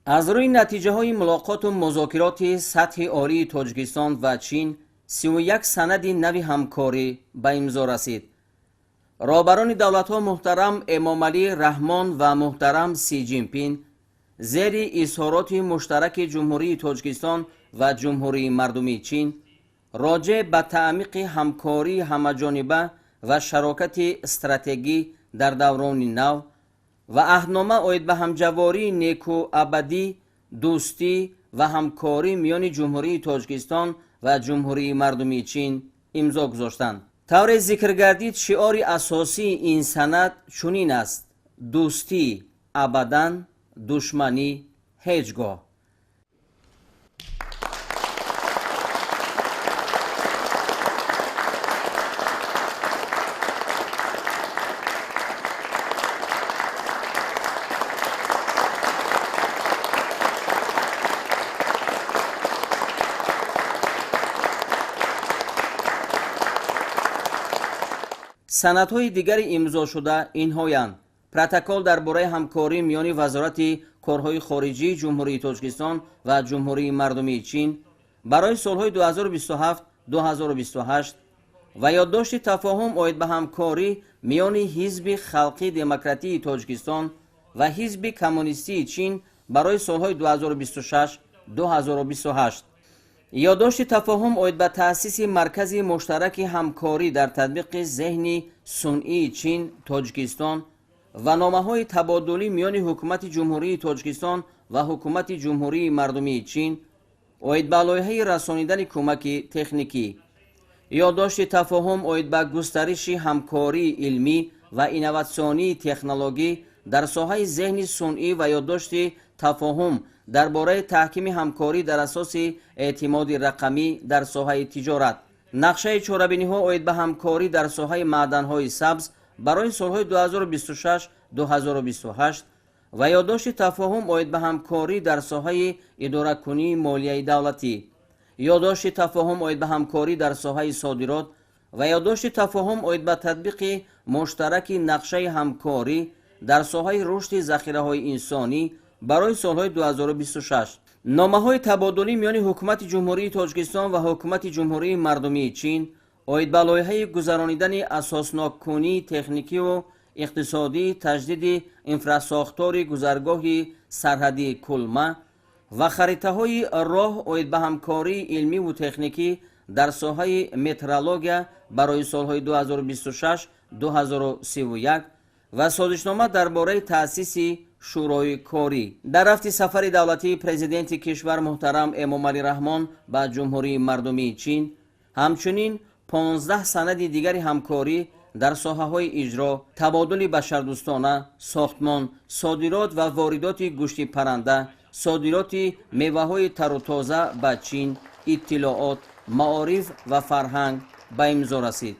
Аз рӯи натиҷаҳои мулоқоту музокироти сатҳи олии Тоҷикистон ва Чин 31 санади нави ҳамкорӣ ба имзо расид. Роҳбарони давлатҳо муҳтарам Эмомалӣ Раҳмон ва муҳтарам Си Ҷинпин зери изҳороти муштараки Ҷумҳурии Тоҷикистон ва Ҷумҳурии Мардумии Чин роҷеъ ба таъмиқи ҳамкории ҳамаҷониба ва шарокати стратегӣ дар даврони нав ва аҳднома оид ба ҳамҷавории неку абадӣ, дӯстӣ ва ҳамкорӣ миёни Ҷумҳурии Тоҷикистон ва Ҷумҳурии Мардумии Чин имзо гузоштанд. Тавре зикр гардид, шиори асосии ин санад чунин аст: дӯстӣ абадан, душманӣ ҳеҷ гоҳ. Санадҳои дигари имзошуда инҳоянд: протокол дар бораи ҳамкорӣ миёни Вазорати корҳои хориҷии Ҷумҳурии Тоҷикистон ва Ҷумҳурии Мардумии Чин барои солҳои 2027-2028 ва ёддошти тафоҳум оид ба ҳамкорӣ миёни Ҳизби Халқии Демократии Тоҷикистон ва Ҳизби Коммунистии Чин барои солҳои 2026-2028. Ёддошти тафоҳум оид ба таъсиси маркази муштараки ҳамкорӣ дар татбиқи зеҳни сунъии Чин Тоҷикистон ва номаҳои табодулӣ миёни Ҳукумати Ҷумҳурии Тоҷикистон ва Ҳукумати Ҷумҳурии Мардумии Чин оид ба лоиҳаи расонидани кӯмаки техникӣ. Ёддошти тафоҳум оид ба густариши ҳамкории илмӣ ва инноватсионии технологӣ дар соҳаи зеҳни сунъӣ ва ёддошти тафоҳум дар бораи таҳкими ҳамкорӣ дар асоси эътимоди рақамӣ дар соҳаи тиҷорат. Нақшаи чорабиниҳо оид ба ҳамкорӣ дар соҳаи маъданҳои сабз барои солҳои 2026-2028 ва ёддошти тафоҳум оид ба ҳамкорӣ дар соҳаи идоракунии молияи давлатӣ. Ёддошти тафоҳум оид ба ҳамкорӣ дар соҳаи содирот ва ёддошти тафоҳум оид ба татбиқи муштараки нақшаи ҳамкорӣ дар соҳаи рушди захираҳои инсонӣ барои солҳои 2026. Номаҳои табодулӣ миёни Ҳукумати Ҷумҳурии Тоҷикистон ва Ҳукумати Ҷумҳурии Мардумии Чин оид ба лоиҳаи гузаронидани асосноккунии техникиву иқтисодии таҷдиди инфрасохтори гузаргоҳи сарҳадии Кулма ва харитаҳои роҳ оид ба ҳамкории илмиву техникӣ дар соҳаи метрология барои солҳои 2026-2031 ва созишнома дар бораи таъсиси шӯрои корӣ. Дар рафти сафари давлатии президенти кишвар муҳтарам Эмомалӣ Раҳмон ба Ҷумҳурии Мардумии Чин ҳамчунин 15 санади дигари ҳамкорӣ дар соҳаҳои иҷро, табодули башардӯстона, сохтмон, содирот ва воридоти гӯшти парранда, содироти меваҳои тару тоза ба Чин, иттилоот, маориф ва фарҳанг ба имзо расид.